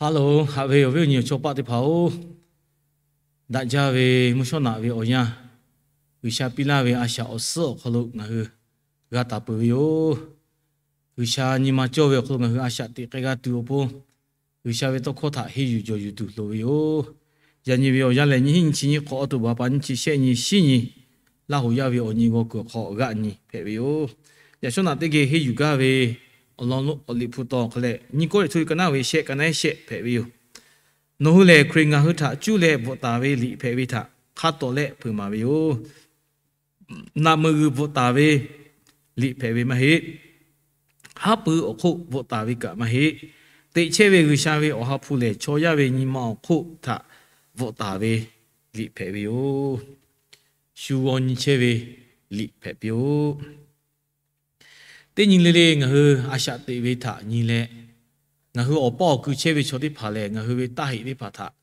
Hello, haꞈ ve awˬ viˉ awˬ nyi awˬ chawˇ paˆ teˇ hpaˍ-oˬ, daꞈ jaˇ ve mvuhˇ shawˉ naꞈ ve awˬ yanˇ, G'uiˬsha piˇ laˇ ve a shaꞈ awˬ suhˉ awˬ hk'aw lo ngaˬ hui g'a taˍ peuˬ ve yoˬ. G'uiˬsha nyi ma cawˇ ve awˬ hk'aw lo ngaˬ hui a shaꞈ teꞈ k'ai g'a tuˬ awˬ pon, G'uiˬsha ve tawˇ hkawˇ htaꞈ henˇ yuˬ jawˬ yuˬ tuˬ loˍ ve yoˬ. Yaꞈ nyi ve awˬ yanˇ lehˬ, nyiˇ hinˉ nyiˇ chi nyiˇ hk'awꞈ, awˬ to baˬ pa nyiˇ chi shehˆ nyi shinˉ nyi, Laˇ hoꞈ yaˇ ve awˬ nyi g'aw kuiˬ awˬ hk'aw g'aˆ nyi hpehꞈ ve yoˬ. Yaꞈ shawˉ naꞈ teˇ geh henˇ yuˬ gaˇ ve awˬ lawn lo awˬ liꞈ hpu taw hk'a leh, nyiˇ Kawˇrenˍhtuˆ ve ka naˉ ve shehˆ ka naˉ shehˆ hpehꞈ ve yoˬ. Nawˬ hui lehˬ, Hkriꞈ ngaˬ hui htaꞈ cuˇ leh bvuhꞈ taˍ ve liꞈ hpehꞈ ve htaꞈ hk'a tawˍ leh hpeuꞈ maˍ ve yoˬ. Naꞈ meuꞈ g'uiˬ bvuhꞈ taˍ ve liꞈ hpehꞈ ve maˇ heˆ. Haˉ pui awˬ hk'oˆ bvuhꞈ taˍ ve kaꞈ maˇ heˆ. Teꞈ chehˇ ve G'uiˬsha ve Awˬ ha hpu lehˬ, chaw yaˇ ve nyi ma awˬ hk'oˆ htaꞈ bvuhꞈ taˍ ve liꞈ hpehꞈ ve yoˬ. Shu g'aw nyi chehˇ ve liꞈ hpehꞈ piˇ-oˆ. Teˇ nyi le le ngaˬ hui a shaꞈ teꞈ ve htaꞈ nyi leh, ngaˬ hui awˬ paˇ awˬ kui chehˇ ve chaw teˇ hpaˍ lehˬ, ngaˬ hui ve taˇ heꞈ teˇ hpaˍ htaꞈ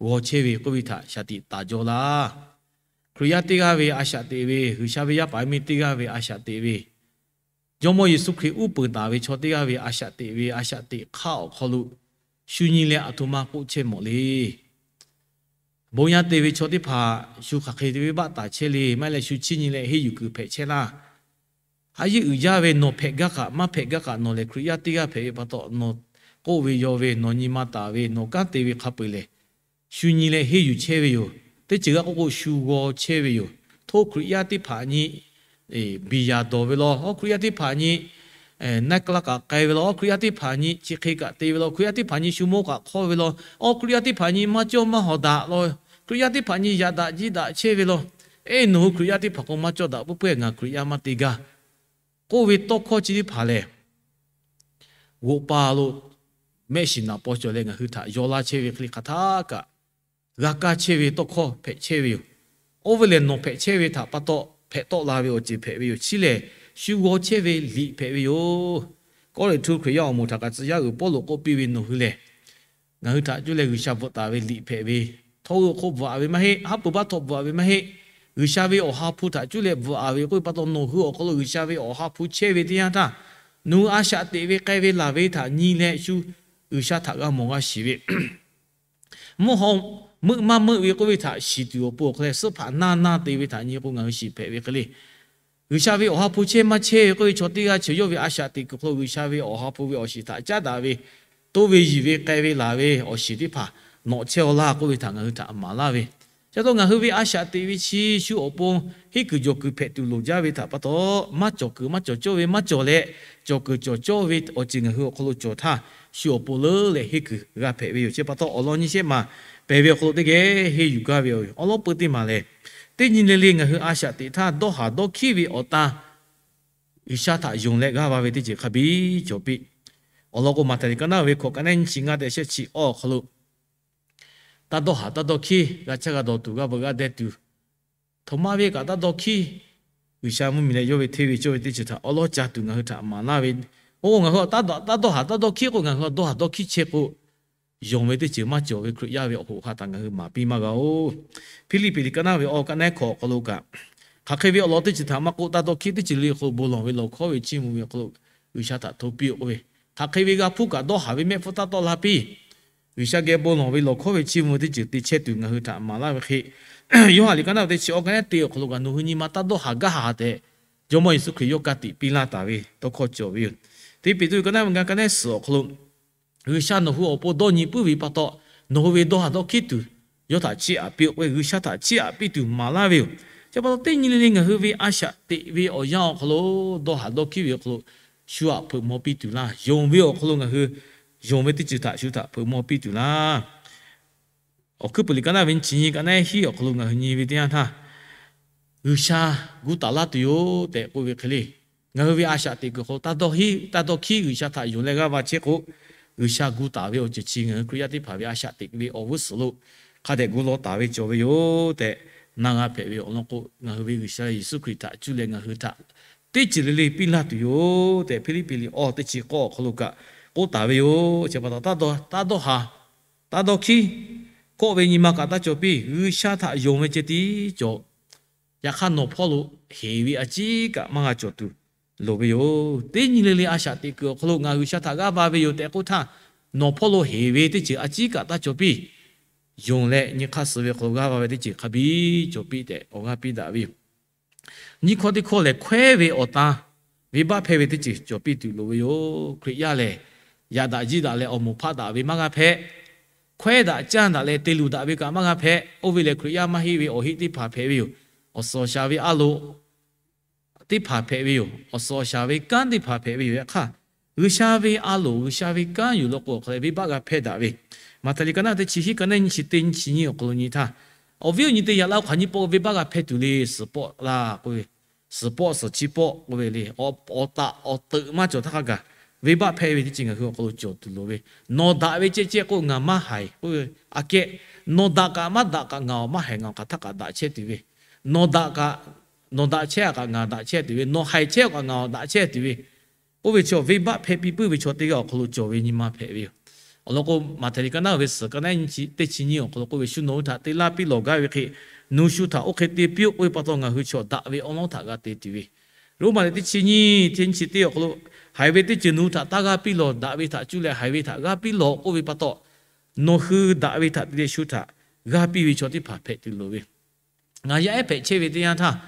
g'aw chehˇ ve k'oˆ ve htaꞈ shaˍ tiꞈ taˍ jaw laˇ. Hkriꞈ yaˇ teˇ g'aˇ ve a shaꞈ teꞈ ve, G'uiˬsha ve yaˇ paˍ yaˇ miˇ teˇ g'aˇ ve a shaꞈ teꞈ ve, Jawˇmawˇ Yeˍsuˆ Hkriꞈ uˉ peunˍ taˍ ve chaw teˇ g'aˇ ve a shaꞈ teꞈ ve, a shaꞈ teꞈ hk'aˇ awˬ hk'aw lo shu nyi leh aˬ htoꞈ ma k'oˆ chehˇ mawˬ le. Bon yaˇ te ve chaw teˇ hpaˍ shu hk'aˬ hk'e te venˇbaˆ taˍ chehˇ le, maˇ heˆ leh shu chiˇ nyi leh henˇ yuˬ kuiˬ hpehꞈ chehˇ laˇ. A yeˇ uiˍ jaˇ ve nawˬ hpehꞈ gaˇ kaꞈ maˇ hpehꞈ gaˇ kaꞈ nawˬ lehˬ Hkriꞈ yaˇ teˇ g'aˇ hpehꞈ ve pa taw, nawˬ k'oˆ ve yaw ve, nawˬ nyi ma taˍ ve, nawˬ kanˉ te ve hk'a peu-eˬ lehˬ, shu nyi leh henˇ yuˬ chehˇ ve yoˬ. Teˇ ceuˬ g'a k'oˆ k'o, shu g'aw chehˇ ve yoˬ. Hto Hkriꞈ yaˇ teˇ hpaˍ nyi biˬ yaꞈ dawˬ ve law, aw Hkriꞈ yaˇ teˇ hpaˍ nyi naiˉ k'laˇ kaꞈ k'ai ve law, aw Hkriꞈ yaˇ teˇ hpaˍ nyi chi hk'e kaꞈ te ve law, Hkriꞈ yaˇ teˇ hpaˍ nyi shu mawˇ kaꞈ hk'awˇ ve law, aw Hkriꞈ yaˇ teˇ hpaˍ nyi maˇ cawˇ maˇ hawˍ daꞈ law, Hkriꞈ yaˇ teˇ hpaˍ nyi yaꞈ daꞈ jiˇ daꞈ chehˇ ve law. Eˇ, nawˬ hui Hkriꞈ yaˇ teˇ hpaˍ k'o maˇ cawˇ daꞈ, peuˬ peuˬ ngaˬ Hkriꞈ yaˇ maˇ te gaˇ k'oˆ ve tawˇ hkawˇ chi teˇ hpaˍ lehˬ, g'oꞈ pa lo mehˆ shiˍ naꞈ paw cawˬ leh ngaˬ hui htaꞈ yaw laˇ chehˇ ve hk'e le hk'aˬ htaˇ kaꞈ g'a kaˇ chehˇ ve tawˇ hkawˇ hpehꞈ chehˇ ve yoˬ. Oˇ ve lehˬ, nawˬ hpehꞈ chehˇ ve htaꞈ pa taw hpehꞈ tawˆ la ve awˬ ceuˬ hpehꞈ ve yoˬ. Chi lehˬ, shu g'aw chehˇ ve liꞈ hpehꞈ ve yoˬ. Kawˇrenˍhtuˆ Hkriꞈ yaˇ awˬ moˍ htaꞈ kaꞈ tcuh yaˇ uiˍ Pawˇluꞈ k'oˆ piˇ ve, nawˬ hui lehˬ ngaˬ hui htaꞈ cuˇ leh G'uiˬsha bvuhꞈ taˍ ve liꞈ hpehꞈ ve, htawˇ hui awˬ hk'oˆ bvuhꞈ-a ve maˇ heˆ, haˉ pui baˆ htawˆ bvuhꞈ-a ve maˇ heˆ. G'uiˬsha ve Awˬ ha hpu htaꞈ cuˇ leh bvuhꞈ-a ve k'oˆ ve pa taw, nawˬ hui awˬ hk'aw lo G'uiˬsha ve Awˬ ha hpu chehˇ ve teˇ yanˇ htaˇ, nawˬ hui a shaꞈ teꞈ ve k'ai ve laˬ ve htaꞈ nyi leh shu G'uiˬsha htaꞈ g'a mawˬ g'a shiˍ ve, mvuhˇ haw meuˆ maˇ meuˆ ve k'oˆ ve htaꞈ shiˍ tuˬ awˬ pon awˬ hk'aw leh, suhˉ hpaꞈ naˇ naˇ te ve htaꞈ nyi k'o ngaˬ hui shiˍ hpehꞈ ve hk'e le. G'uiˬsha ve Awˬ ha hpu chehˇ maˇ chehˇ ve k'oˆ ve chaw teˇ g'aˇ chi yawˇ ve a shaꞈ teꞈ kuiˬ hk'aw lo G'uiˬsha ve Awˬ ha hpu ve awˬ shiˍ htaꞈ caˉ daꞈ ve, toˇ ve yiˬ ve k'ai ve laˬ ve awˬ shiˍ teˇ hpaˍ nawꞈ chehˇ-aw laˇ k'oˆ ve htaꞈ ngaˬ hui htaꞈ maˍ laˇ ve. Chi pa taw ngaˬ hui ve a shaꞈ teꞈ ve chi shu awˬ pon henˇ kuiˬ jawˬ kuiˬ hpehꞈ tuˬ loˍ jaˇ ve htaꞈ pa taw, maˇ cawˬ kuiˬ maˇ cawˬ cawˇ ve maˇ cawˬ leh, cawˬ kuiˬ cawˬ cawˇ ve awˬ ceuˬ ngaˬ hui awˬ hk'aw lo cawˬ htaˇ, shu awˬ pon leuˉ leh henˇ kuiˬ g'a hpehꞈ ve yoˬ. Chi pa taw awˬ lawn nyiˇ shehˆ maˬ pehˬ ve awˬ hk'aw lo teˇ geh henˇ yuˬ gaˇ ve awˬ lawn peuˬ teˇ maˬ lehˬ, teˇ nyi le le ngaˬ hui a shaꞈ teꞈ htaˇ dawˇ haˍ dawˇ hkiˉ ve awˬ ta G'uiˬsha htaꞈ yonˍ leh g'aˇ va ve teˇ ceuˬ hk'a biˇ cawˬ piˇ. Awˬ lawn k'o, Maꞈhtehˍ liꞈ ka naˉ ve hkawꞈ ka naˉ nyiˇ chi ngaˇ tehꞈ shehˆ chi awˇ awˬ hk'aw lo, taˇ dawˇ haˍ taˇ dawˇ hkiˉ, g'a caˇ g'a dawˬ tuˬ g'a bvuhꞈ g'a deh tuˬ, htoꞈ ma ve kaꞈ taˇ dawˇ hkiˉ. G'uiˬsha mvuhˇmiˬ leh yawˇ ve hteˇ ve cawˇ ve teˇ ceuˬ htaꞈ awˉ lawˉ ca tuˬ ngaˬ hui htaꞈ maˍ laˇ ve. Oˇ, ngaˬ hui taˇ dawˇ haˍ taˇ dawˇ hkiˉ k'o, ngaˬ hui dawˇ haˍ dawˇ hkiˉ chehˇ k'o, yonˍ ve teˇ ceuˬ maˇ cawˬ ve Hkriꞈ yaˇ ve awˬ hoꞈ hk'a htaꞈ ngaˬ hui maˍ piˇ maˇ g'a-oˬ. Hpiˇliˇpiˆ liꞈ ka naˉ ve awˬ ka naˉ hkawꞈ awˬ hk'aw lo kaꞈ, hk'aˬ hk'e ve awˬ lawn teˇ ceuˬ htaꞈ maˇ k'oˆ, taˇ dawˇ hkiˉ teˇ ceuˬ le le hk'aw lo bon lawˬ ve lawˬ hkawˉ ve chiˇ mvuh ve awˬ hk'aw lo G'uiˬsha htaꞈ hto piˇ-oˆ k'oˆ ve, hk'aˬ hk'e ve g'a hpuˇ kaꞈ dawˇ haˍ ve mehˆ hpfuhˇ taˇ tawˆ la piˇ. G'uiˬsha geh bon lawˬ ve lawˬ hkawˉ ve chiˇ mvuh ve teˇ ceuˬ te chehˇ tuˬ ngaˬ hui htaꞈ maˍ laˇ ve hk'e, Yoˇhanˬ liꞈ ka naˉ ve teˇ chi awˬ ka naˉ te awˬ hk'aw lo kaꞈ, nawˬ hui nyi ma taˇ dawˇ haˍ gaˇ haˍ tehꞈ Jawˇmawˇ Yeˍsuˆ Hkriꞈ yawˇ ka tiꞈ piˇ laˇ taˍ ve tawˇ hkawˇ cawˬ ve yoˬ. Teˇ Peˍtruˆ ka naˉ ve ngaˇ ka naˉ suhˍ awˬ hk'aw lo, G'uiˬsha nawˬ hui awˬ pon dawˇ nyi puiˉ ve pa taw, nawˬ hui ve dawˇ haˍ dawˇ hkiˉ tuˬ yawˇ htaꞈ chiˇ aꞈ piˇ-oˆ k'o, G'uiˬsha htaꞈ chiˇ aꞈ piˇ tuˬ maˍ laˇ ve yoˬ. Chi pa taw teˇ nyi le le ngaˬ hui ve a shaꞈ teꞈ ve awˬ yanˇ awˬ hk'aw lo dawˇ haˍ dawˇ hkiˉ ve awˬ hk'aw lo shu htaꞈ hpeuꞈ maw piˇ tuˬ laˇ. Yonˍ ve awˬ hk'aw lo ngaˬ hui yonˍ ve teˇ ceuˬ htaꞈ shu htaꞈ hpeuꞈ maw piˇ tuˬ laˇ. Awˬ hkuiˉ puiˍ liꞈ ka naˉ ve nyiˇ chi nyi ka naˉ hiˉ awˬ hk'aw lo ngaˬ hui nyi ve teˇ yanˇ htaˇ, G'uiˬsha gu taˍ laˇ tuˬ yoˬ tehꞈ k'oˆ ve hk'e le. Ngaˬ hui ve a shaꞈ teꞈ kuiˬ hk'aw lo taˇ dawˇ hiˉ taˇ dawˇ hkiˉ G'uiˬsha htaꞈ yonˍ leh g'aˇ va chehˇ k'o, G'uiˬsha gu taˍ ve awˬ ceuˬ chi ngaˬ hui Hkriꞈ yaˇ teˇ hpaˍ ve a shaꞈ teꞈ ve awˬ g'uˇ suhˍ lo hk'a dehꞈ gu law taˍ ve cawˬ ve yoˬ tehꞈ na g'a hpehꞈ ve awˬ lawn k'o, ngaˬ hui ve G'uiˬsha Yeˍsuˆ Hkriꞈ htaꞈ cuˇ leh ngaˬ hui htaꞈ teˇ ceuˬ le le piˇ laˇ tuˬ yoˬ tehꞈ, Hpiˇliˇpiˆ liꞈ awˇ teˇ chi k'awˇ awˬ hk'aw lo kaꞈ k'oˆ taˍ ve yoˬ. Chi pa taw, taˇ dawˇ haˍ, taˇ dawˇ hkiˉ, kawˆ ve nyi ma kaꞈ taˇ cawˬ piˇ. G'uiˬsha htaꞈ yonˍ ve ceh tiˉ cawˬ. Yaꞈ hk'aˇ, nawˬ hpawˇ lo heˍ ve a ciˉ kaꞈ maˇ g'a cawˬ tuˬ loˍ ve yoˬ. Teˇ nyi le le a shaꞈ teꞈ kuiˬ awˬ hk'aw lo ngaˬ G'uiˬsha htaꞈ g'aˇ va ve yoˬ tehꞈ k'oˆ htaˇ, nawˬ hpawˇ lo heˍ ve teˇ ceuˬ a ciˉ kaꞈ taˇ cawˬ piˇ. Yonˍ leh nyi hk'aˇ suh ve hk'aw lo g'aˇ va ve teˇ ceuˬ hk'a biˇ cawˬ piˇ tehꞈ awˬ g'aˇ piˇ daꞈ ve yoˬ. Nyiˇ hkawˇ teˇ hkawˇ lehˬ, hkawehˉ ve awˬ tan venˇbaˆ hpehˇ ve teˇ ceuˬ cawˬ piˇ tuˬ loˍ ve yoˬ. Hkriꞈ yaˇ lehˬ, yaꞈ daꞈ jiˇ daꞈ leh awˬ moˍ hpaˆ daꞈ ve maˇ g'a hpehꞈ. Hkawehˉ daꞈ caˇ daꞈ leh te luˬ daꞈ ve kaꞈ maˇ g'a hpehꞈ. Oˇ ve lehˬ, Hkriꞈ yaˇ maˇ heˆ ve awˬ heˆ teˇ hpaˍ hpehꞈ ve yoˬ. Awˬ suhˍ awˬ shaˍ ve a loˍ teˇ hpaˍ hpehꞈ ve yoˬ. Awˬ suhˍ awˬ shaˍ ve kanˉ teˇ hpaˍ hpehꞈ ve yoˬ. Yaꞈ hk'aˇ, G'uiˬsha ve a loˍ, G'uiˬsha ve kanˉ yoˬ law k'o, awˬ hk'aw lo venˇbaˆ g'a hpehˇ daꞈ ve, Maꞈhtehˍ liꞈ ka naˆ teˇ chi hiˉ, ka naˆ nyiˇ chi teˇ nyiˇ chi nyiˇ awˬ hk'aw lo nyi htaˇ, awˬ viˉ awˬ nyi te yaꞈ la oˇ hk'aˬ nyiˇ pawˆ venˇbaˆ g'a hpehˇ tuˬ le. Suhˍ pawˆ laˇ k'oˆ ve, suhˍ pawˆ suhˍ chi pawˆ k'oˆ ve le. Awˬ taꞈ awˬ teuꞈ maˇ cawˬ htaˇ hk'a gaˬ, venˇbaˆ hpehˇ ve teˇ ceuˬ ngaˬ hui awˬ hk'aw lo cawˬ tuˬ loˍ ve, nawˬ daꞈ ve ceh ceh k'o ngaˬ maˇ haiˬ k'oˆ ve, aꞈ kehˉ, nawˬ daꞈ kaꞈ maˇ daꞈ kaꞈ ngaˬ awˬ maˇ haiˬ, ngaˬ awˬ hk'aˬ htaˇ kaꞈ daꞈ chehˇ tuˬ ve, nawˬ daꞈ kaꞈ, nawˬ daꞈ chehˇ kaꞈ ngaˬ daꞈ chehˇ tuˬ ve, nawˬ haiˬ chehˇ kaꞈ ngaˬ awˬ daꞈ chehˇ tuˬ ve, oˇ ve chaw venˇbaˆ hpehˇ piˇ puiˉ ve chaw teˇ g'aˇ awˬ hk'aw lo cawˬ ve nyi ma hpehꞈ ve yoˬ. Awˬ lawn k'o, Maꞈhtehˍ liꞈ ka naˆ ve suhˍ ka naˆ nyiˇ chi teˇ chi nyiˇ awˬ hk'aw lo k'oˆ ve, shu nawˬ hui htaꞈ te laˇ piˇ lawˬ gaˇ ve hk'e, nawˬ hui shu htaꞈ oˇ hk'e te piˇ-oˆ k'oˆ ve pa taw, ngaˬ hui chaw daꞈ ve awˉ lawˉ htaꞈ g'a te tuˬ ve, Roˉmaꞈ liꞈ teˇ chi nyiˇ teˇ nyiˇ chi teˇ awˬ hk'aw lo, haiˬ ve teˇ ceuˬ nawˬ hui htaꞈ taˇ g'aˇ piˇ lawˬ, daꞈ ve htaꞈ cuˇ leh haiˬ ve htaꞈ g'aˇ piˇ lawˬ k'oˆ ve pa taw, nawˬ hui daꞈ ve htaꞈ te leh shu htaꞈ g'aˇ piˇ ve chaw teˇ hpaˍ hpehꞈ tuˬ loˍ ve, ngaˬ yaˇ ehˉ hpehꞈ chehˇ ve teˇ yanˇ htaˇ,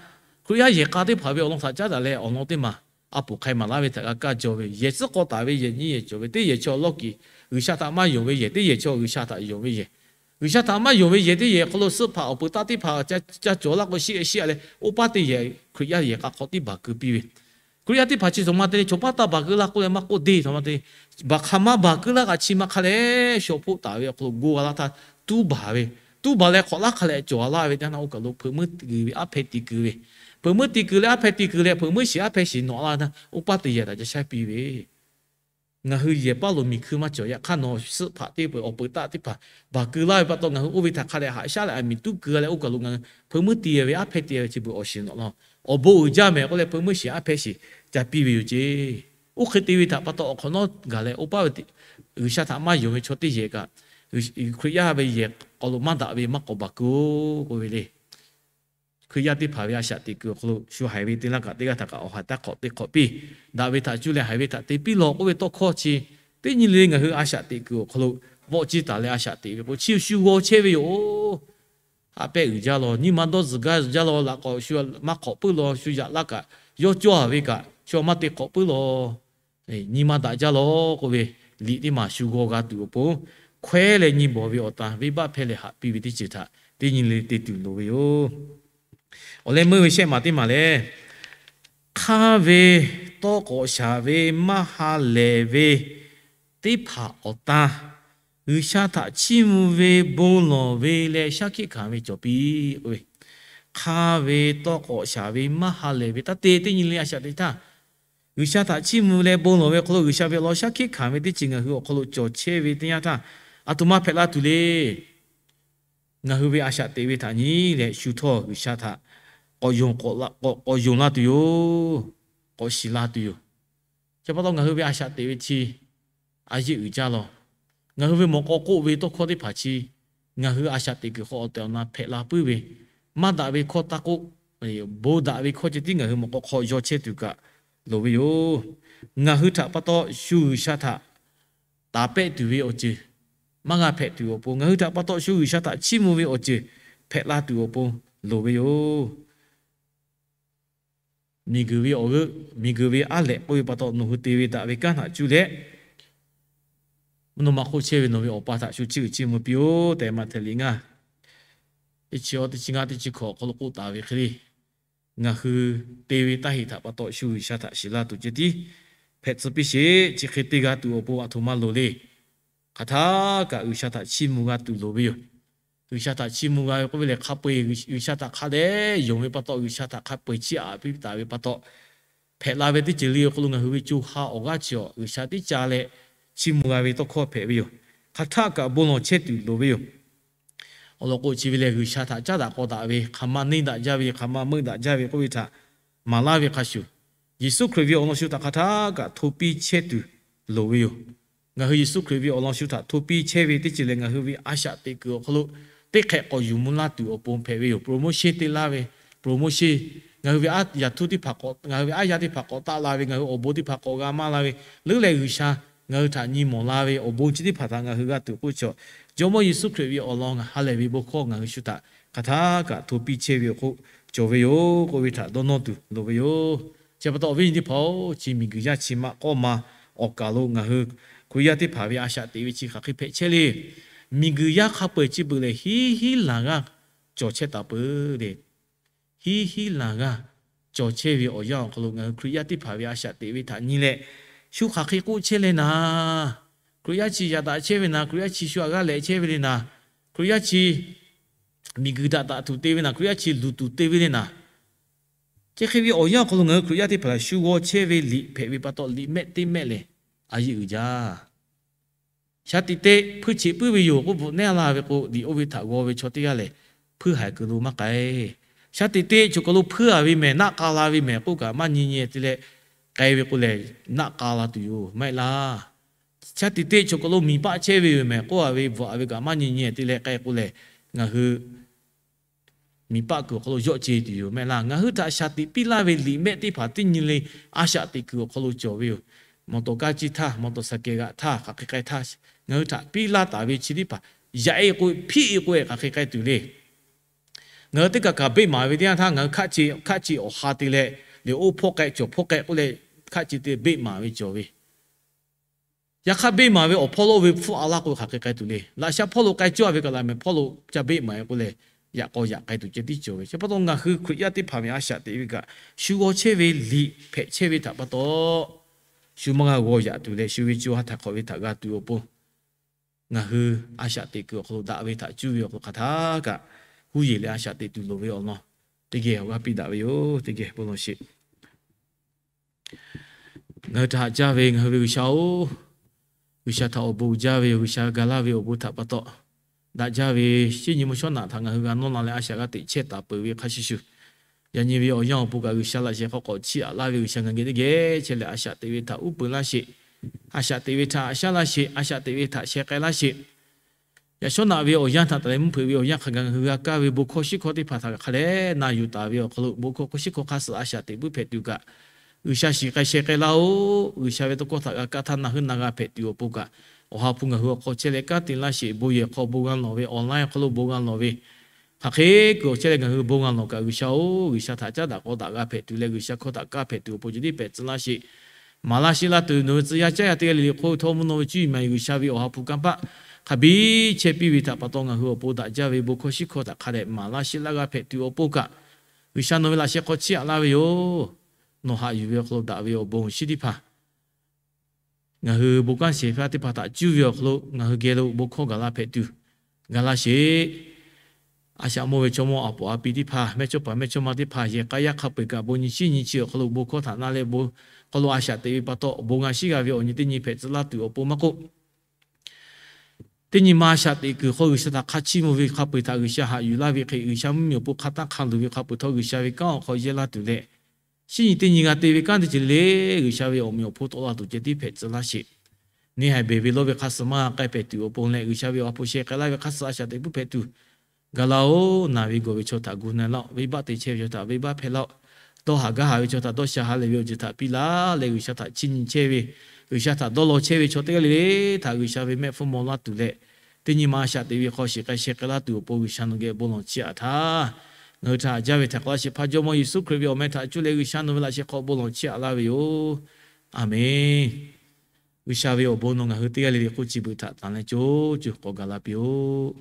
Hkriꞈ yaˇ yehˬ k'a teˇ hpaˍ ve awˬ lawn htaꞈ caˉ daꞈ leh awˬ lawn teˇ maˬ a poˬ hk'ai maˍ laˇ ve htaꞈ g'a kaˇ jaw ve, yehˬ tcuhˉ k'aw taˍ ve yehˬ nyiˇ yehˬ cawˬ ve, teˇ yehˬ chaw lawˇ kiˍ G'uiˬsha htaꞈ maˇ yonˍ ve yehˬ, teˇ yehˬ chaw G'uiˬsha htaꞈ yonˍ ve yehˬ, G'uiˬsha htaꞈ maˇ yonˍ ve yehˬ teˇ yehˬ hk'aw lo suhˆ hpaꞈ awˬ peuˬ taˆ teˇ hpaˍ ca cawˬ laˇ k'o, shiˆ shiˆ leh oˇ paˉ teˇ yehˬ Hkriꞈ yaˇ yehˬ k'a hk'aw tiˉ baˬ keu piˇ ve, Hkriꞈ yaˇ teˇ hpaˍ chi htaꞈ ma te leh chaw paˉ taˇ baˬ keu laˇ k'oˆ leh maˇ k'oˆ deˇ htaꞈ ma te, baˬ hk'a maˇ baˬ keu laˇ kaꞈ chi ma hk'a leh shaw hpoˆ taˍ ve awˬ hk'aw lo go g'a laˇ htaˇ, tuˉ baˬ ve, tuˉ baˬ leh hk'awꞈ laˇ hk'a leh cawˬ a laˇ ve teˇ yanˇ, oˇ kaˬ lo hpeuꞈ meuˇ kuiˬ ve aˉ hpehˇ ti kuiˬ ve, hpeuꞈ meuˇ ti kuiˬ leh aˉ hpehˇ ti kuiˬ leh hpeuꞈ meuˇ shiˍ aˉ hpehˇ shiˍ nawꞈ laˇ htaˇ, oˇ paˉ teˇ yehˬ htaꞈ ca shaˉ piˇ ve, ngaˬ hui yehˬ paˇ lo miˬ hkui maˇ cawˬ. Yaꞈ hk'aˇ nawˬ suhˆ hpaꞈ teˇ peuˬ awˬ peuˬ taˆ teˇ hpaˍ baˬ keu laˇ ve pa taw, ngaˬ hui oˇ ve htaꞈ hk'a leh haꞈ shaˉ leh aˬ miˍ tuˉ keu leh oˇ kaˬ lo ngaˬ hui hpeuꞈ meuˇ ti ve aˉ hpehˇ ti ve chi beuꞈ awˬ shiˍ nawꞈ laˇ. Awˬ bon uiˍ jaˇ mehˍ k'oˆ leh hpeuꞈ meuˇ shiˍ aˉ hpehˇ shiˍ ca piˇ ve yoˬ ceˇ. Oˇ hk'e te ve htaꞈ pa taw awˬ hk'awꞈ nawˉ gaˬ leh oˇ paˉ ve G'uiˬsha htaꞈ maˇ yonˍ ve chaw teˇ yehˬ kaꞈ, Hkriꞈ yaˇ ve yehˬ k'aw lo maˇ daꞈ ve maˇ k'awꞈ baˬ keu k'oˆ ve le. Hkriꞈ yaˇ teˇ hpaˍ ve a shaꞈ teꞈ kuiˬ awˬ hk'aw lo shu haiˬ ve te laˇ kaꞈ teˇ g'aˇ htaꞈ kaꞈ awˬ ha taˇ hk'awꞈ te hk'awꞈ piˇ, daꞈ ve htaꞈ cuˇ leh haiˬ ve htaꞈ te piˇ lawˬ k'oˆ ve tawˇ hkawˇ chi, teˇ nyi le ngaˬ hui a shaꞈ teꞈ kuiˬ awˬ hk'aw lo vawˆ ciˇ taˍ leh a shaꞈ teꞈ ve k'o, chi shu g'aw chehˇ ve yoˬ. Haꞈ pehˇ uiˍ jaˇ law, nyiˇ ma dawˇ zuhˬ gaˇ zuhˬ jaˇ law, laꞈ k'awꞈ shu maˇ hk'awꞈ puiˉ law, shu yaꞈ laˇ kaꞈ yawˇ cawˇ a ve kaꞈ shu maˇ te hk'awꞈ puiˉ law, nyi ma daꞈ jaˇ law k'oˆ ve, liꞈ teˇ maˬ shu g'aw g'a tuˬ awˬ pon, hkawehˉ leh nyi bawˬ ve awˬ tan venˇbaˆ hpehˇ leh haꞈ piˇ ve teˇ ceuˬ htaꞈ teˇ nyi le te tuˬ loˍ ve yoˬ. Awˬ leh meuˇ ve shehˆ maˬ teˇ maˬ lehˬ, hk'aˇ ve tawˇ k'awꞈ shaˍ ve maˇ ha lehˬ ve teˇ hpaˍ awˬ tan G'uiˬsha htaꞈ chiˇ mvuh ve bon lawˬ ve leh shaˉ hkiˆ hkanˍ ve cawˬ piˇ k'oˆ ve, hk'aˇ ve tawˇ k'awꞈ shaˍ ve maˇ ha lehˬ ve taˇ te teˇ nyi le a shaꞈ teꞈ htaˇ, G'uiˬsha htaꞈ chiˇ mvuh leh bon lawˬ ve awˬ hk'aw lo G'uiˬsha ve awˬ lawn shaˉ hkiˆ hkanˍ ve teˇ ceuˬ ngaˬ hui awˬ hk'aw lo cawˬ chehˇ ve teˇ yanˇ htaˇ, aˬ htoꞈ ma hpehꞈ la tuˬ le. Ngaˬ hui ve a shaꞈ teꞈ ve htaꞈ nyi leh shu htawˇ G'uiˬsha htaꞈ k'awꞈ yonˍ la tuˬ yoˬ. K'awꞈ shiˍ la tuˬ yoˬ. Chi pa taw ngaˬ hui ve a shaꞈ teꞈ ve chi a yeˆ uiˍ jaˇ law. Ngaˬ hui ve mawꞈ k'aw k'oˆ ve tawˇ hkawˇ teˇ hpaˍ chi ngaˬ hui a shaꞈ teꞈ kuiˬ hk'aw awˬ tehˬ awˬ na hpehꞈ la puiˉ ve, maˇ daꞈ ve hkawˇ taˇ k'oˆ, bon daꞈ ve hkawˇ ceh tiˉ ngaˬ hui mawꞈ k'aw hk'aw yaw chehˇ tuˬ kaꞈ loˍ ve yoˬ. Ngaˬ hui htaꞈ pa taw shu G'uiˬsha htaꞈ taˍ pehˆ tuˬ ve awˬ ceuˬ maˇ g'a hpehꞈ tuˬ awˬ pon, ngaˬ hui htaꞈ pa taw shu G'uiˬsha htaꞈ chiˇ mvuh ve awˬ ceuˬ hpehꞈ la tuˬ awˬ pon loˍ ve yoˬ. Miˬguiˬ ve awˬ g'euˆ, miˬguiˬ ve aˉ lehꞈ k'oˆ ve pa taw nawˬ hui te ve daꞈ ve kanˉ htaꞈ cuˇ leh, mvuhˇ naw ma hk'oˆ chehˇ ve nawˬ ve Awˬ pa htaꞈ shu chiˇ uiˍ chiˇ mvuh piˇ-oˆ tehꞈ, Maꞈhtehˍ liꞈ ngaˇ, teˇ chi awˇ, teˇ chi ngaˇ, teˇ chi hkawꞈ awˬ hk'aw lo k'oˆ taˍ ve hk'e le, ngaˬ hui te ve taˇ heꞈ htaꞈ pa taw shu G'uiˬsha htaꞈ shiˍ la tuˬ ceh tiˉ hpehꞈ tcuh piˇ sheˍ. Chi hk'e te g'a tuˬ awˬ pon aˬ htoꞈ ma loˍ le. Hk'aˬ htaˇ kaꞈ G'uiˬsha htaꞈ chiˇ mvuh g'a tuˬ loˍ ve yoˬ. G'uiˬsha htaꞈ chiˇ mvuh g'a ve k'oˆ ve lehˬ, hk'a peu-eˬ G'uiˬsha htaꞈ hk'a dehꞈ yonˍ ve pa taw, G'uiˬsha htaꞈ hk'a peu-eˬ chiˇ aꞈ piˇ taˍ ve pa taw, hpehꞈ la ve teˇ ceuˬ le awˬ hk'aw lo ngaˬ hui ve co ha awˬ g'aˇ chi awˬ G'uiˬsha tiˉ ca leh chiˇ mvuh g'a ve tawˇ hkawˇ hpehꞈ ve yoˬ. Hk'aˬ htaˇ kaꞈ bon lawˬ chehˇ tuˬ loˍ ve yoˬ. Awˬ lawn k'o, chi ve lehˬ G'uiˬsha htaꞈ caˉ daꞈ k'aw daꞈ ve, hk'aˬ ma neˇ daꞈ jaˇ ve, hk'aˬ ma meuˆ daꞈ jaˇ ve k'oˆ ve htaꞈ maˍ laˇ ve hk'a shuˍ, Yeˍsuˆ Hkriꞈ ve awˬ lawn shu htaꞈ hk'aˬ htaˇ kaꞈ hto piˇ chehˇ tuˬ loˍ ve yoˬ. Ngaˬ hui Yeˍsuˆ Hkriꞈ ve awˬ lawn shu htaꞈ hto piˇ chehˇ ve teˇ ceuˬ lehˬ, ngaˬ hui ve a shaꞈ teꞈ kuiˬ awˬ hk'aw lo teˇ hk'ehꞈ k'awꞈ yuˬ mvuh laˇ tuˬ awˬ pon hpehꞈ ve yoˬ. Promotion te laˇ ve, promotion, ngaˬ hui ve aˉ yaꞈ htuˇ teˇ hpaˍ k'awꞈ, ngaˬ hui ve aˉ yaˇ teˇ hpaˍ k'awꞈ taˆ la ve, ngaˬ hui awˬ bon teˇ hpaˍ k'awꞈ g'a maˇ la ve, leuˉ leh G'uiˬsha ngaˬ hui htaꞈ nyi mawˬ la ve awˬ bon chi teˇ hpaˍ htaꞈ ngaˬ hui g'a tuˬ k'oˆ chaw, Jawˇmawˇ Yeˍsuˆ Hkriꞈ ve awˬ lawn ha lehˬ ve bon hkawˇ ngaˬ hui shu htaꞈ hk'aˬ htaˇ kaꞈ hto piˇ chehˇ ve awˬ hk'oˆ cawˬ ve yoˬ k'oˆ ve htaꞈ dawˇ nawˇ tuˬ loˍ ve yoˬ. Chi pa taw awˬ viˉ nyi teˇ hpaˍ-oˬ, chi miˬguiˬ yaˇ chi maˇ k'awˇ ma awˬ kaˬ lo ngaˬ hui Hkriꞈ yaˇ teˇ hpaˍ ve a shaꞈ teꞈ ve chi hk'aˬ hk'e hpehꞈ chehˇ le. Miˬguiˬ yaˇ hk'a peu-eˬ chi beuꞈ lehˬ, hiˉ hiˉ laˬ g'aˇ cawˬ chehˇ taˍ peuˬ le. Hiˉ hiˉ laˬ g'aˇ cawˬ chehˇ ve awˬ yanˇ awˬ hk'aw lo ngaˬ hui Hkriꞈ yaˇ teˇ hpaˍ ve a shaꞈ teꞈ ve htaꞈ nyi leh, shu hk'aˬ hk'e k'oˆ chehˇ le naˍ, Hkriꞈ yaˇ chi yaꞈ daꞈ chehˇ ve naˍ, Hkriꞈ yaˇ chi shu aꞈ g'aˇ lehꞈ chehˇ ve le naˍ, Hkriꞈ yaˇ chi miˬguiˬ daꞈ daꞈ tuˬ te ve naˍ, Hkriꞈ yaˇ chi luˬ tuˬ te ve le naˍ, chi hk'e ve awˬ yanˇ awˬ hk'aw lo ngaˬ hui Hkriꞈ yaˇ teˇ hpaˍ shu g'aw chehˇ ve liꞈ hpehꞈ ve pa taw, liꞈ mehˆ teˇ mehˆ lehˬ a yeˇ uiˍ jaˇ. Shaˍ tiꞈ te hpuiˇ cheꞈ puiˉ ve yoˬ k'oˆ bvuhꞈ nehˇ la ve k'o, liꞈ oˇ ve htaꞈ g'aw ve chaw teˇ g'aˇ lehˬ, hpuiˇ haiˬ kuiˬ lo maˇ k'ai. Shaˍ tiꞈ te choˬ kaˬ lo hpuiˇ a ve mehˬ, naˆ k'a la ve mehˬ k'oˆ kaꞈ maˇ nyi nyi te leh k'ai ve k'o lehˬ, naˆ k'a la tuˬ yoˬ maˇ heˆ laˇ. Shaˍ tiꞈ te choˬ kaˬ lo miˬ paˆ chehˇ ve yoˬ mehˬ k'oˆ a ve bvuhꞈ a ve kaꞈ maˇ nyi nyi te leh k'ai k'o lehˬ, ngaˬ hui miˬ paˆ kuiˬ awˬ hk'aw lo yawˆ ce tuˬ yoˬ maˇ heˆ laˇ. Ngaˬ hui htaꞈ shaˍ tiꞈ piˇ laˇ ve liꞈ mehˆ teˇ hpaˍ teˇ nyi le a shaꞈ teꞈ kuiˬ awˬ hk'aw lo cawˬ ve yoˬ. Mawˬ tawˬ kaˇ ciˇ htaˇ, mawˬ tawˬ saˍ kehˬ g'aꞈ htaˇ, hk'aˬ hk'e k'ai htaˇ, ngaˬ hui htaꞈ piˇ laˇ taˍ ve chi teˇ hpaˍ yaꞈ e k'o, hpiˆ e k'o, hk'aˬ hk'e k'ai tuˬ le. Ngaˬ hui teˇ kaˬ kaꞈ beˆ maˍ ve teˇ yanˇ htaˇ, ngaˬ hui hkaˆ ce hkaˆ ce awˬ ha te leh, liꞈ oˇ hpawˇ k'ai cawˬ hpawˇ k'ai k'oˆ leh, hkaˆ ce te beˆ maˍ ve cawˬ ve Yaꞈ hk'aˇ, beˆ maˍ ve awˬ hpawˇ lo oˇ ve hpfuhˆ a laˇ k'o, hk'aˬ hk'e k'ai tuˬ le. Laꞈ sha hpawˇ lo k'ai cawˇ ve kaꞈ, laꞈ mehˍ hpawˇ lo ca beˆ maˍ e k'o lehˬ, yaꞈ k'aw yaꞈ k'ai tuˬ ceh tiˉ cawˬ ve. Chi pa taw, ngaˬ hui Hkriꞈ yaˇ teˇ hpaˍ ve a shaꞈ teꞈ ve kaꞈ, shu g'aw chehˇ ve liꞈ hpehꞈ chehˇ ve htaꞈ pa taw, shu maˇ g'a g'aw yaꞈ tuˬ leh, shu ve co ha htaiˍ hk'awꞈ ve htaꞈ g'a tuˬ awˬ pon, ngaˬ hui a shaꞈ teꞈ kuiˬ awˬ hk'aw lo daꞈ ve htaꞈ cuˇ ve awˬ hk'aw lo hk'aˬ htaˇ kaꞈ, huˉ yeˬ leh a shaꞈ teꞈ tuˬ loˍ ve awˬ lawn teˇ geh awˬ g'aˇ piˇ daꞈ ve yoˬ. Teˇ geh bon lawˬ sheˍ. Ngaˬ hui htaꞈ haꞈ jaˇ ve ngaˬ hui ve G'uiˬsha-oˬ, G'uiˬsha htaꞈ awˬ bon uiˍ jaˇ ve yoˬ. G'uiˬsha ga laˇ ve awˬ bon htaꞈ pa taw, daꞈ jaˇ ve shinˉ nyi mvuhˇ shawˉ naꞈ htaꞈ ngaˬ hui g'a nawˇ la leh a shaꞈ g'a teꞈ chehˇ taˍ peuˬ ve hk'a shuˍ shuˍ, yaꞈ nyi ve awˬ yanˇ awˬ pon kaꞈ, G'uiˬsha laꞈ sheh hk'aw k'awꞈ chiˇ aꞈ laˇ ve G'uiˬsha ngaˬ geh teˇ geh chehˇ leh a shaꞈ teꞈ ve htaꞈ uˉ peunˍ laˇ sheˍ. A shaꞈ teꞈ ve htaꞈ haꞈ shaˉ laˇ sheˍ. A shaꞈ teꞈ ve htaꞈ sheh k'ai laˇ sheˍ. Yaꞈ shawˉ naꞈ ve awˬ yanˇ htaꞈ taˍ leh mvuhˇ hpeuꞈ ve awˬ yanˇ hk'a gaˬ ngaˬ hui g'a kaˇ ve bon hkawˇ shiˉ hkawˇ teˇ hpaˍ htaꞈ hk'a dehꞈ na yuˬ taˍ ve awˬ hk'aw lo, bon hkawˇ hk'oˆ shiˉ hkawˇ hk'aˇ suh a shaꞈ teꞈ puiˉ hpehꞈ tuˬ kaꞈ, G'uiˬsha shiˍ k'ai sheh k'ai laˇ-oˬ. G'uiˬsha ve tawˇ hkawˇ htaꞈ g'a kaˇ htaˇ na huiˉ na g'a hpehꞈ tuˬ awˬ pon kaꞈ, Awˬ ha hpu ngaˬ hui awˬ hk'aw chehˇ leh kanˉ te laˇ sheˍ. Bon yehˬ hk'aw bon g'a lawˬ ve, online awˬ hk'aw lo bon g'a lawˬ ve, hk'aˬ hk'e kuiˬ awˬ chehˇ leh ngaˬ hui bon g'a lawˬ kaꞈ, G'uiˬsha-oˬ, G'uiˬsha htaꞈ caˉ daꞈ k'aw daꞈ g'a hpehꞈ tuˬ leh, G'uiˬsha hkawˇ htaꞈ kaˇ hpehꞈ tuˬ awˬ pon ceh tiˉ hpehꞈ tcuh laˇ sheˍ. Maˍ laˇ sheˆ laˇ tuˬ, nawˬ ve tcuh yaˇ caˉ yaˇ teˇ g'aˇ le le hk'oˆ htawˇ mvuhˇ naw ve cuˇ yiˍ maˍ yiˍ G'uiˬsha ve Awˬ ha hpu kanˇ paˆ hk'a biˇ chehˇ piˇ ve htaꞈ pa taw, ngaˬ hui awˬ pon daꞈ jaˇ ve bon hkawˇ shiˉ hkawˇ htaꞈ hk'a dehꞈ maˍ laˇ sheˆ laˇ g'a hpehꞈ tuˬ awˬ pon kaꞈ, G'uiˬsha nawˬ ve laꞈ sheh hk'aw chiˇ aꞈ laˇ ve yoˬ. Nawˬ haꞈ yuˬ ve awˬ hk'aw lo daꞈ ve awˬ bon shiˉ teˇ hpaˍ ngaˬ hui bon kanˉ shehˍ hpaˇ teˇ hpaˍ htaꞈ cuˇ ve awˬ hk'aw lo ngaˬ hui geh lo bon hkawˇ gaˬ la hpehꞈ tuˬ, gaˬ laˇ sheˍ. A shaꞈ mawˇ ve chaw mawˇ a poˍ a pi teˇ hpaˍ, mehˇchawˇpaˍ mehˇchawˇma teˇ hpaˍ, yehˬ k'a yaˇ hk'a peu-eˬ kaꞈ bon nyi shiˉ nyi chi awˬ hk'aw lo bon hkawˇ htaꞈ na leh bon hk'aw lo a shaꞈ teꞈ ve pa taw, bon g'a shiˉ g'a ve awˬ nyi teˇ nyi hpehꞈ tcuh laˇ tuˬ awˬ pon maˇ k'oˆ, teˇ nyi ma a shaꞈ teꞈ kuiˬ hk'aw G'uiˬsha htaꞈ hk'a chiˇ mvuh ve hk'a peu-eˬ htaꞈ G'uiˬsha haꞈ yuˬ laˇ ve hk'e, G'uiˬsha mvuhˇmiˬ awˬ pon hk'a taˇ hk'a luˬ ve hk'a peu-eˬ htawˇ, G'uiˬsha ve kanˉ awˬ hk'aw yehˇ laˇ tuˬ leh, shinˉ nyi teˇ nyi g'a te ve kanˉ teˇ ceuˬ le le, G'uiˬsha ve awˬ meꞈ awˬ hponˇ tawˆ la tuˬ ceh tiˉ hpehꞈ tcuh laˇ sheˍ. Neˇ haiˬ beˬ ve lawˇ ve hk'a suh maˇ k'ai hpehꞈ tuˬ awˬ pon leh, G'uiˬsha ve Awˬ ha hpu sheh k'ai laˇ ve hk'a suh a shaꞈ teꞈ puiˉ hpehꞈ tuˬ, gaˬ la-oˬ. Naˬ ve gawˬ ve chaw htaꞈ gu na laˇ-oˬ. Venˇbaˆ te chehˇ ve chaw htaꞈ venˇbaˆ hpehˇ laˇ-oˬ. Dawˇ haˍ gaˇ haˍ ve chaw htaꞈ dawˇ sha ha lehˬ ve awˬ ceuˬ htaꞈ piˇ laˇ leh, G'uiˬsha htaꞈ chiˇ nyi chehˇ ve, G'uiˬsha htaꞈ dawˇ law chehˇ ve chaw teˇ g'aˇ le le htaꞈ G'uiˬsha ve mehˆ hpfuhˇ maw laˇ tuˬ leh, teˇ nyi ma a shaꞈ teꞈ ve hk'aw shiˍ k'ai sheh k'ai laˇ tuˬ awˬ pon G'uiˬsha nawˬ geh bon lawˬ chiˇ aꞈ htaˇ, ngaˬ hui htaꞈ haꞈ jaˇ ve htaꞈ k'awꞈ laˇ sheˍ hpaˇ Jawˇmawˇ Yeˍsuˆ Hkriꞈ ve awˬ meh htaꞈ cuˇ leh G'uiˬsha nawˬ ve laꞈ sheh hk'aw bon lawˬ chiˇ aꞈ laˇ ve yoˬ. Aˬmenˍ. G'uiˬsha ve awˬ bon nawˬ ngaˬ hui teˇ g'aˇ le le hk'oˆ chi beuꞈ htaꞈ tanˬ leh co co k'awꞈ gaˬ la piˇ-oˆ.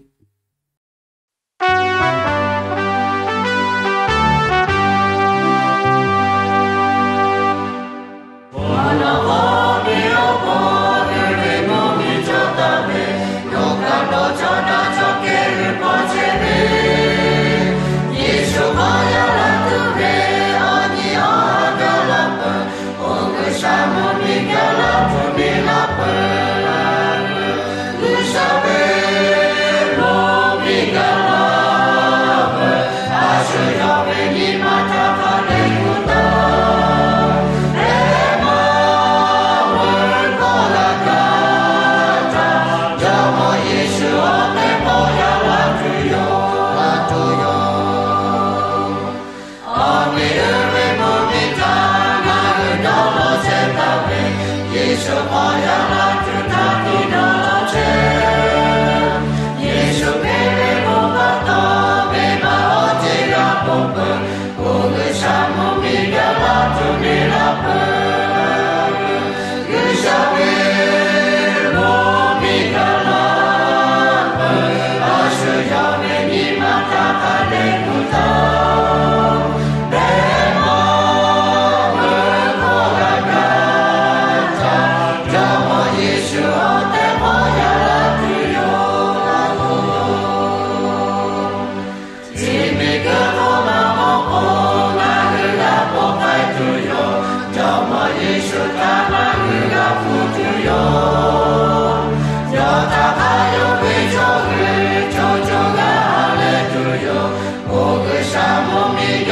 awˬ miˬ